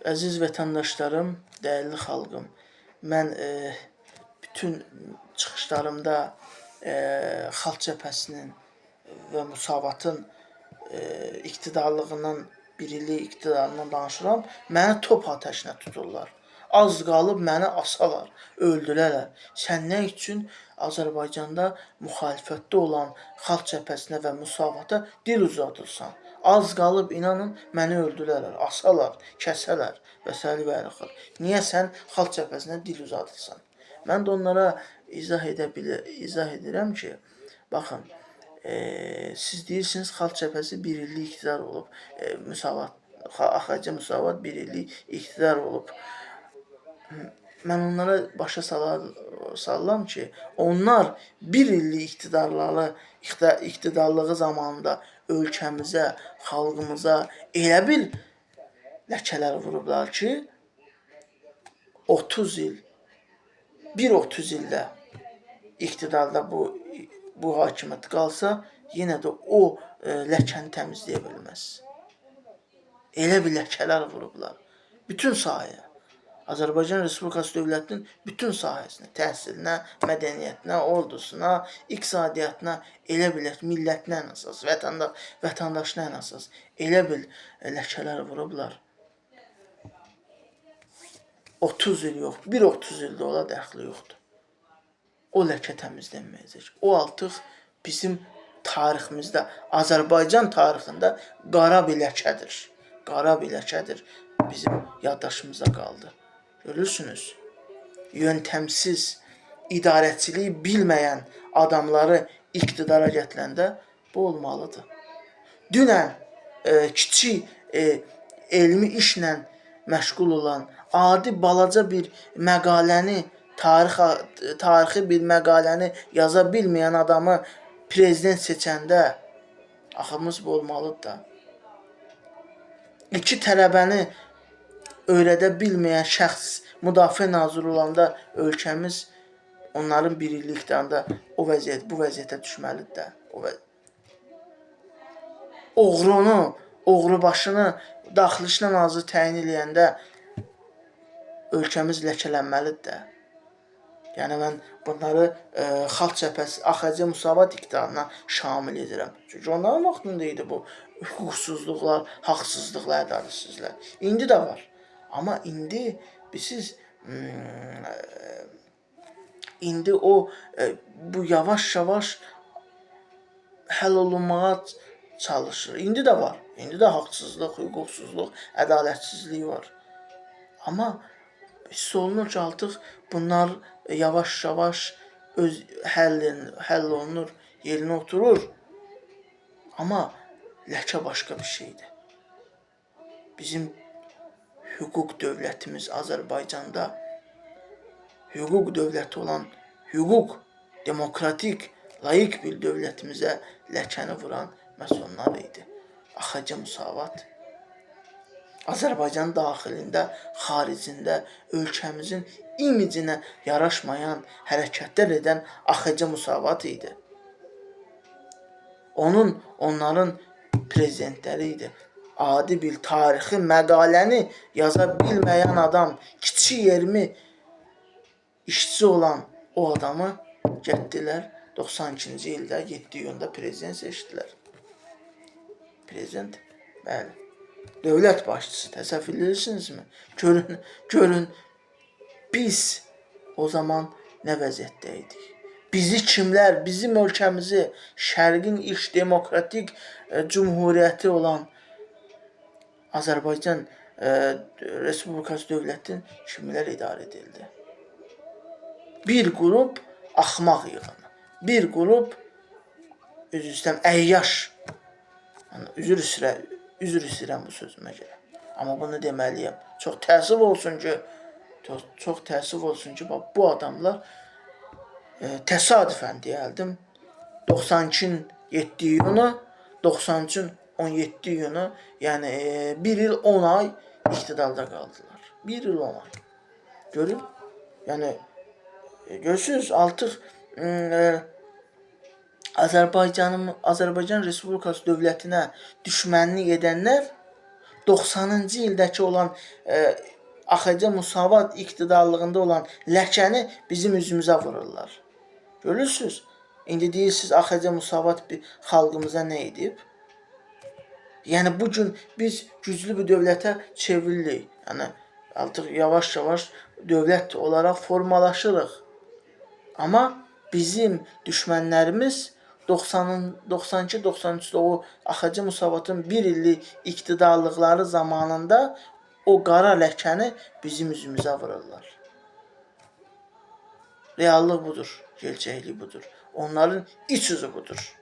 Əziz vətəndaşlarım, dəyərli xalqım, mən bütün çıxışlarımda Xalq Cəbhəsinin və Müsavatın iqtidarlığından, bir illik iqtidarından danışıram. Məni top atəşinə tuturlar. Az qalıb məni asalar, öldürərlər. Sən nə üçün Azərbaycanda müxalifətdə olan Xalq Cəbhəsinə və Müsavata dil uzadırsan? Az qalıb inanın məni öldürərlər, asalar, kəsələr və sair və ilaxır. Niyə sən Xalq Cəbhəsinə dil uzadırsan? Mən də onlara izah edirəm ki, baxın, siz deyirsiniz Xalq Cəbhəsi bir illik iqtidar olub, Müsavat, AXC Müsavat bir illik iqtidar olub. Mən onlara başa salıram ki, onlar bir illik iqtidarlığı zamanında ölkəmizə, xalqımıza elə bir ləkələr vurublar ki, 30 il, bir 30 ildə iqtidarda bu hakimiyyət qalsa, yenə də o ləkəni təmizləyə bilməz. Elə bir ləkələr vurublar. Bütün sahəyə. Azərbaycan Respublikası dövlətinin bütün sahəsinə, təhsilinə, mədəniyyətinə, ordusuna, iqtisadiyyatına, elə bir millətinə ən əsas, vətəndaşına ən əsas elə bir ləkələr vurublar. 30 il yox, bir 30 ildə ola dəxli yoxdur. O ləkə təmizlənməyəcək. O artıq bizim tariximizdə, Azərbaycan tarixində qara bir ləkədir. Qara bir ləkədir. Bizim yaddaşımıza qaldı. Görürsünüz, yöntəmsiz, idarəçiliyi bilməyən adamları iqtidara gətirəndə bu olmalıdır. Dünən kiçik elmi işlə məşğul olan, adi balaca bir məqaləni, tarixi bir məqaləni yaza bilməyən adamı prezident seçəndə axımız bu olmalıdır da. İki tələbəni öyrədə bilməyən şəxs müdafiə naziri olanda ölkəmiz onların bir illik iqtidarında o vəziyyət, bu vəziyyətə düşməlidir də. O oğrubaşını Daxili İşlər Naziri təyin eləyəndə ölkəmiz ləkələnməlidir də. Yəni mən bunları Xalq Cəbhəsi, AXC Müsavat iqtidarına şamil edirəm. Çünki onların vaxtında idi bu hüquqsuzluqlar, haqsızlıqlar, ədalətsizliklər. İndi də var. Amma indi bilirsiniz, indi o bu yavaş-yavaş həll olunmağa çalışır. İndi də var. İndi də haqsızlıq, hüquqsuzluq, ədalətsizlik var. Amma hiss olunur ki, artıq bunlar yavaş-yavaş öz həll olunur, yerinə oturur. Amma ləkə başqa bir şeydir. Bizim hüquq dövlətimiz Azərbaycanda hüquq dövləti olan, hüquq, demokratik, layiq bir dövlətimizə ləkəni vuran məhz onlar idi. AXC Müsavat. Azərbaycan daxilində, xaricində ölkəmizin imicinə yaraşmayan hərəkətlər edən AXC Müsavat idi. Onların prezidentləri idi. Adi bir tarixi məqaləni yaza bilməyən adam, kiçik yermi işçi olan o adamı getdilər 92-ci ildə 7 iyunda prezident seçdilər. Prezident, bəli. Dövlət başçısı, təsəvvür edirsinizmi? Görün, biz o zaman nə vəziyyətdə idik? Bizi kimlər, bizim ölkəmizi Şərqin ilk demokratik cümhuriyyəti olan Azərbaycan Respublikası dövlətinin kimlər idarə edildi? Bir qrup axmaq yığını, bir qrup üzr istəyirəm, əyyaş. Yəni, üzr istəyirəm bu sözümə görə. Amma bunu deməliyəm. Çox təəssüf olsun ki, çox təəssüf olsun ki, bax, bu adamlar təsadüfən deyərdim, 92-nin 7 iyunu, 93-ün 17 iyunu, yəni 1 il 10 ay iqtidarda qaldılar. 1 il 10 ay. Görün? Yəni görürsünüz, artıq Azərbaycan Respublikası dövlətinə düşmənlik edənlər 90-cı ildəki olan AXC Musavat iqtidarlığında olan ləkəni bizim üzümüzə vururlar. Görürsüz? İndi deyirsiniz AXC Musavat xalqımıza nə edib? Yəni bu gün biz güclü bir dövlətə çevrilik. Yəni artıq yavaş-yavaş dövlət olaraq formalaşırıq. Amma bizim düşmənlərimiz 90-ın 92-93-də o AXC Musavatın bir illik iqtidarlıqları zamanında o qara ləkəni bizim üzümüzə vururlar. Reallıq budur, gerçəklik budur. Onların iç yüzü budur.